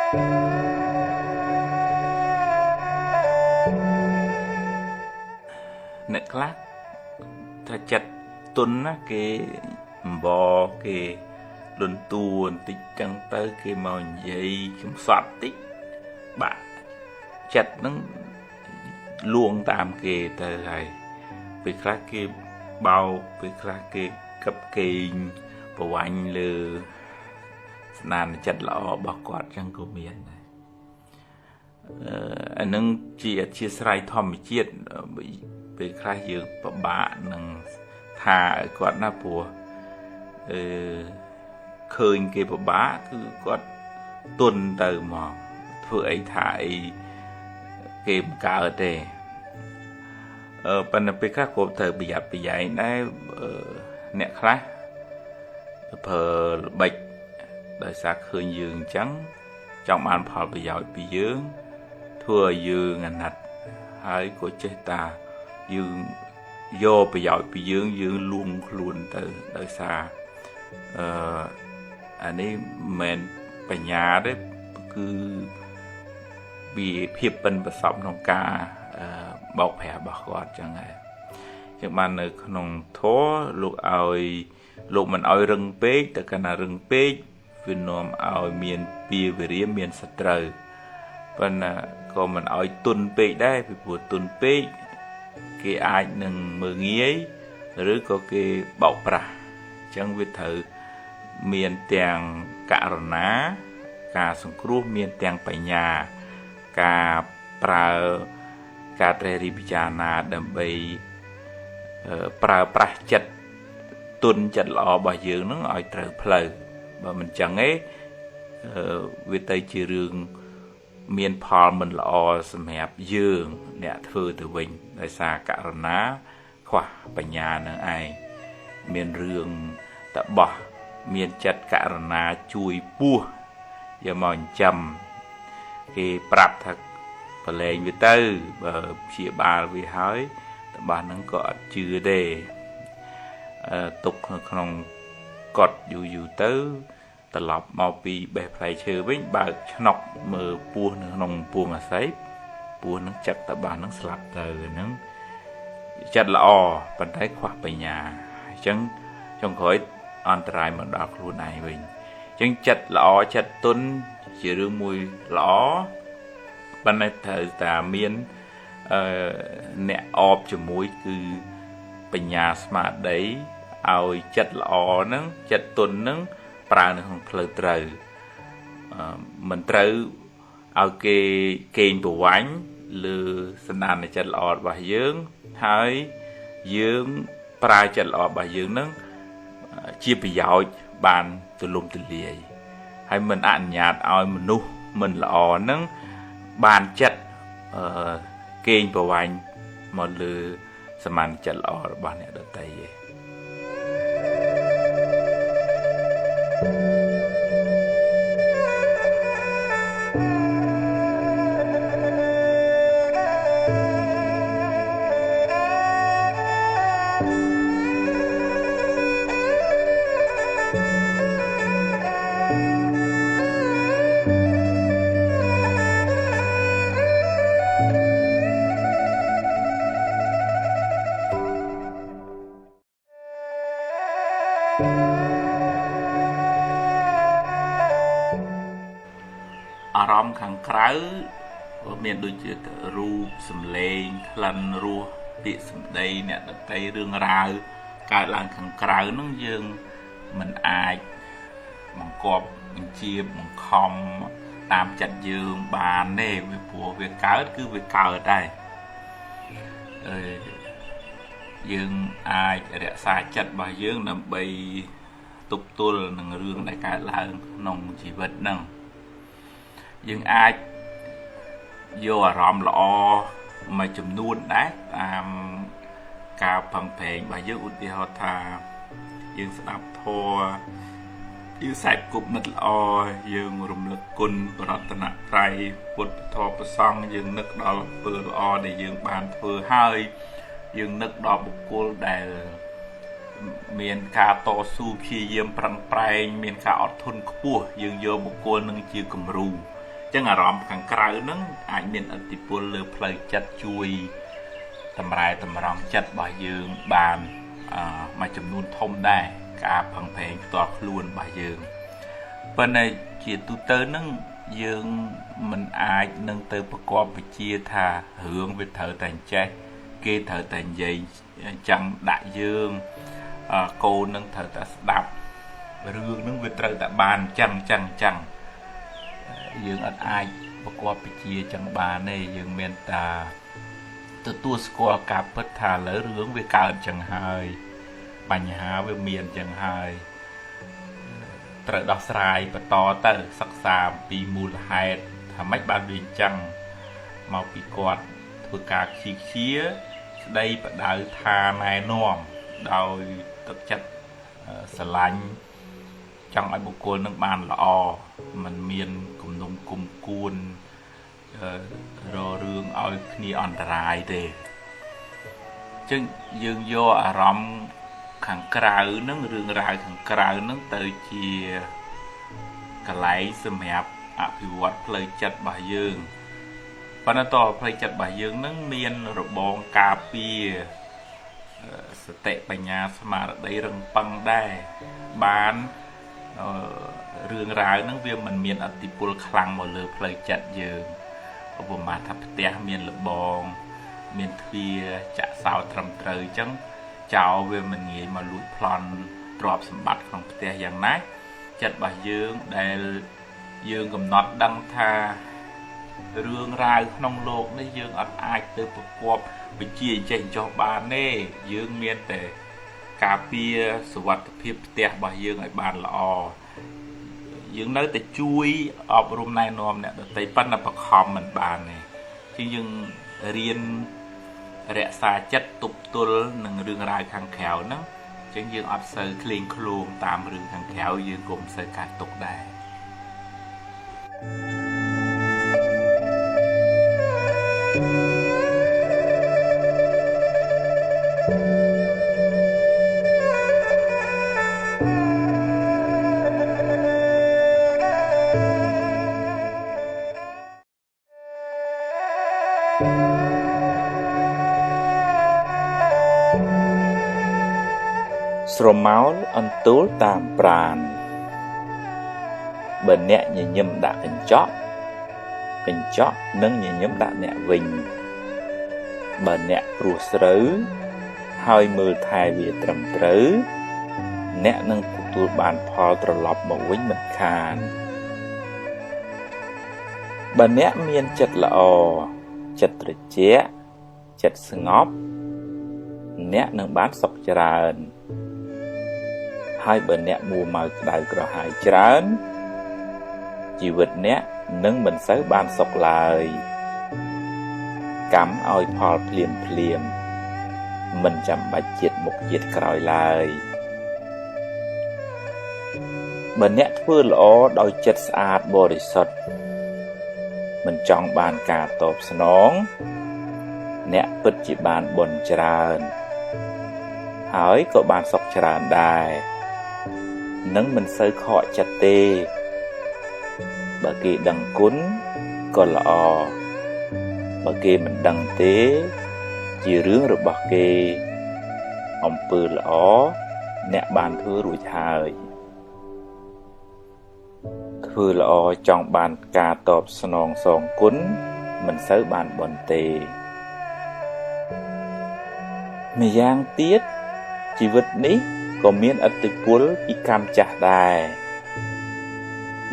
អ្នកខ្លះថាចិត្តទុនណាគេអំបគេលន់តួបន្តិចចឹងទៅគេមកនិយាយកំសត់តិចបាក់ចិត្តហ្នឹងលួងតាមគេទៅហើយពេលខ្លះគេបោកពេលខ្លះគេកឹបកេងប្រវាញ់លើស្នាមចិត្តល្អរបស់គាត់ចឹងក៏មានដែរអានឹងជាអធិស្ឋានធម្មជាតិពេលខ្លះយើងពិបាកនឹងថាឲ្យគាត់ណាព្រោះឃើញគេពិបាកគឺគាត់ទុនទៅមកធ្វើអីថាអីគេមិនកើតទេប៉ុន្តែពេលខ្លះក៏ត្រូវប្រយ័ត្នប្រយែងដែរអ្នកខ្លះប្រើល្បិចដោយសារឃើញយើងអញ្ចឹងចង់បានផលប្រយោជន៍ពីយើងធ្វើឲ្យយើងអាណិតហើយក៏ចេះតាយើងយកប្រយោជន៍ពីយើងយើងលួងខ្លួនទៅដោយសារអានេះមិនមែនបញ្ញាទេគឺវាភាពប៉ិនប្រសប់ក្នុងការបោកប្រាស់របស់គាត់ចឹងហើយចឹងបាននៅក្នុងធម៌លោកឲ្យលោកមិនឲ្យរឹងពេកតែកាលណារឹងពេកវានាំឲ្យមានពៀវរាមានសត្រូវប៉ុន្តែក៏មិនឲ្យទុនពេកដែរពីព្រោះទុនពេកគេអាចនឹងមើលងាយឬក៏គេបោកប្រាស់អញ្ចឹងវាត្រូវមានទាំងករណាការសង្គ្រោះមានទាំងបញ្ញាការប្រើការត្រេះរិះពិចារណាដើម្បីប្រើប្រាស់ចិត្តទុនចិត្តល្អរបស់យើងនឹងឲ្យត្រូវផ្លូវបើមិនចឹងទេវាទៅជារឿងមានផលមិនល្អសម្រាប់យើងអ្នកធ្វើទៅវិញដោយសារករណាខ្វះបញ្ញានឹងឯងមានរឿងតបោះមានចិត្តករណាជួយពោះយកមកចិញ្ចឹមគេប្រាប់ថាប្រឡែងវាទៅបើព្យាបាលវាហើយតបោះហ្នឹងក៏អត់ជឿទេទុកក្នុងកត់យូរយូរទៅត្រឡប់មកពីបេះផ្លែឈើវិញបើកឆ្នុកមើលពោះនៅក្នុងពួងអាស័យពោះនឹងចឹកតបាសនឹងស្លាប់ទៅហ្នឹងចិត្តល្អប៉ុន្តែខ្វះបញ្ញាអញ្ចឹងចុងក្រោយអន្តរាយមកដល់ខ្លួនឯងវិញអញ្ចឹងចិត្តល្អចិត្តទុនជារឿងមួយល្អប៉ុន្តែត្រូវតែមានអ្នកអបជាមួយគឺបញ្ញាស្មារតីឲ្យចិត្តល្អហ្នឹងចិត្តទុនហ្នឹងប្រើនៅក្នុងផ្លូវត្រូវមិនត្រូវឲ្យគេកេងប្រវាញ់លើសន្តានចិត្តល្អរបស់យើងហើយយើងប្រើចិត្តល្អរបស់យើងនឹងជាប្រយោជន៍បានទូលំទូលាយហើយមិនអនុញ្ញាតឲ្យមនុស្សមិនល្អនឹងបានចិត្តកេងប្រវាញ់មកលើសមានចិត្តល្អរបស់អ្នកដទៃឯងអារម្មណ៍ខាងក្រៅមានដូចជារូបសម្លេងក្លិនរសពាក្យសម្ដីអ្នកដទៃរឿងរ៉ាវកើតឡើងខាងក្រៅហ្នឹងយើងមិនអាចបង្គាប់បញ្ជាបង្ខំតាមចិត្តយើងបានទេវាព្រោះវាកើតគឺវាកើតដែរយើងអាចរក្សាចិត្តរបស់យើងដើម្បីទប់ទល់នឹងរឿងដែលកើតឡើងក្នុងជីវិតហ្នឹងយើងអាចយកអារម្មណ៍ល្អមួយចំនួនដែរតាមការប្រឹងប្រែងរបស់យើងឧទាហរណ៍ថាយើងស្ដាប់ធម៌យើងសេពគប់មិត្តល្អយើងរំលឹកគុណប្រតនត្រ័យពុទ្ធធម៌ព្រះសង្ឃយើងនឹកដល់អំពើល្អដែលយើងបានធ្វើហើយយើងនឹកដល់បុគ្គលដែលមានការតស៊ូព្យាយាមប្រឹងប្រែងមានការអត់ធន់ខ្ពស់យើងយកបុគ្គលនឹងជាគំរូ ចឹងអារម្មណ៍ខាងក្រៅហ្នឹងអាចមានឥទ្ធិពលលើផ្លូវចិត្តជួយតម្រែតម្រង់ចិត្តរបស់យើងបានមួយចំនួនធំដែរការផឹងប្រែងផ្ទាល់ខ្លួនរបស់យើងប៉ុន្តែជាទូទៅហ្នឹងយើងមិនអាចនឹងទៅប្រកបវិជ្ជាថារឿងវាត្រូវតែអញ្ចេះគេត្រូវតែនិយាយចឹងដាក់យើងកូននឹងត្រូវតែស្ដាប់រឿងនឹងវាត្រូវតែបានចឹងចឹងចឹងយើងអត់អាចប្រកបវិជ្ជាចឹងបានទេយើងមានតែទទួលស្គាល់ការពិតថាឥឡូវរឿងវាកើតចឹងហើយបញ្ហាវាមានចឹងហើយត្រូវដោះស្រាយបន្តទៅសិក្សាពីមូលហេតុថាម៉េចបានវាចឹងមកពីគាត់ធ្វើការខ្ជីខ្ជាស្ដីបដៅថាណែនាំដោយទឹកចិត្តស្រឡាញ់ចង់ឲ្យបុគ្គលនឹងបានល្អមិនមានគំនុំគុំគួនររឿងឲ្យគ្នាអន្តរាយទេអញ្ចឹងយើងយកអារម្មណ៍ខាងក្រៅនឹងរឿងរ៉ាវខាងក្រៅនឹងទៅជាកន្លែងសម្រាប់អភិវឌ្ឍផ្លូវចិត្តរបស់យើងប៉ុន្តែតផ្លូវចិត្តរបស់យើងនឹងមានរបងការពារសតិបញ្ញាស្មារតីរឹងប៉ឹងដែរបានរឿងរ៉ាវនឹងវាមិនមានឥទ្ធិពលខ្លាំងមកលើផ្លូវចិត្តយើងឧបមាថាផ្ទះមានលបងមានទ្វារចាក់សោត្រឹមត្រូវអញ្ចឹងចោលវាមិនងាយមកលួចប្លន់ទ្រព្យសម្បត្តិក្នុងផ្ទះយ៉ាងណាចិត្តរបស់យើងដែលយើងកំណត់ដឹងថារឿងរ៉ាវក្នុងលោកនេះយើងអត់អាចទៅប្រកបវិជ្ជាចេះចោះបានទេយើងមានតែការពារសុវត្ថិភាពផ្ទះរបស់យើងឲ្យបានល្អយើងនៅតែជួយអប់រំណែនាំអ្នកដទៃប៉ុន្តែបខំមិនបានទេជាងយើងរៀនរក្សាចិត្តទប់ទល់នឹងរឿងរ៉ាវខាងក្រៅហ្នឹងអញ្ចឹងយើងអត់សូវឃ្លៀងឃ្លោងតាមរឿងខាងក្រៅយើងក៏មិនសូវកើតទុកដែរស្រមោលអន្ទោលតាមប្រានបើអ្នកញញឹមដាក់កញ្ចក់កញ្ចក់នឹងញញឹមដាក់អ្នកវិញបើអ្នកព្រោះស្រូវហើយមើលថែវាត្រឹមត្រូវអ្នកនឹងទទួលបានផលត្រឡប់មកវិញមិនខានបើអ្នកមានចិត្តល្អចិត្តត្រជាក់ចិត្តស្ងប់អ្នកនឹងបានសុខច្រើនហើយបើអ្នកមួម៉ៅក្តៅក្រហាយច្រើនជីវិតអ្នកនឹងមិនសូវបានសុខឡើយកម្មឲ្យផលភ្លាមភ្លាមមិនចាំបាច់ជាតិមុខជាតិក្រោយឡើយបើអ្នកធ្វើល្អដោយចិត្តស្អាតបរិសុទ្ធមិនចង់បានការតបស្នងអ្នកពិតជាបានបុណ្យច្រើនហើយក៏បានសុខច្រើនដែរនឹងមិនសូវខកចិត្តទេបើគេដឹងគុណក៏ល្អបើគេមិនដឹងទេជារឿងរបស់គេអំពើល្អអ្នកបានធ្វើរួចហើយធ្វើល្អចង់បានការតបស្នងសងគុណមិនសូវបានបុណ្យទេម្យ៉ាងទៀតជីវិតនេះក៏មានឥទ្ធិពលពីកម្មចាស់ដែរ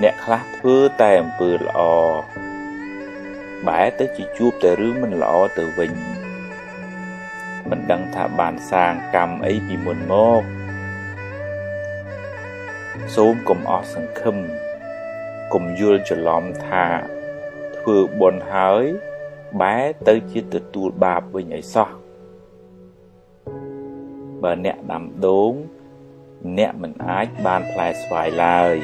អ្នកខ្លះធ្វើតែអំពើល្អបែរទៅជាជួបតែរឿងមិនល្អទៅវិញមិនដឹងថាបានសាងកម្មអីពីមុនមកសូមកុំអស់សង្ឃឹមកុំយល់ច្រឡំថាធ្វើបុណ្យហើយបែរទៅជាទទួលបាបវិញអីសោះបើអ្នកដាំដូងអ្នកមិនអាចបានផ្លែស្វាយឡើយ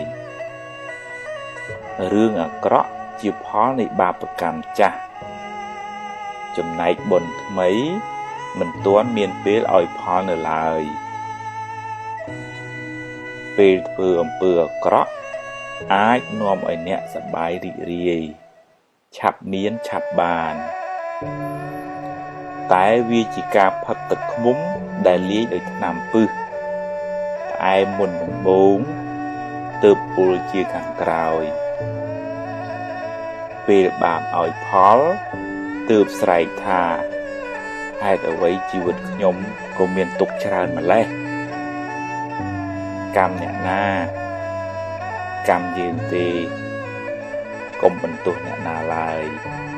រឿងអាក្រក់ជាផលនៃបាបកម្មចាស់ចំណែកបុណ្យថ្មីមិនទាន់មានពេលឲ្យផលនៅឡើយពេលធ្វើអំពើអាក្រក់អាចនាំឲ្យអ្នកសប្បាយរីករាយ ឆាប់មានឆាប់បាន តែវាជាការផឹកទឹកឃ្មុំដែលលាយដោយថ្នាំពិសផ្អែមមុនដំបូងទើបពុលជាខាងក្រោយ ពេលបាបឲ្យផលទើបស្រែកថាហេតុអ្វីជីវិតខ្ញុំក៏មានទុក្ខច្រើនម្ល៉េះកម្មអ្នកណាកម្មយើងទេកុំបន្ទោសអ្នកណាឡើយ។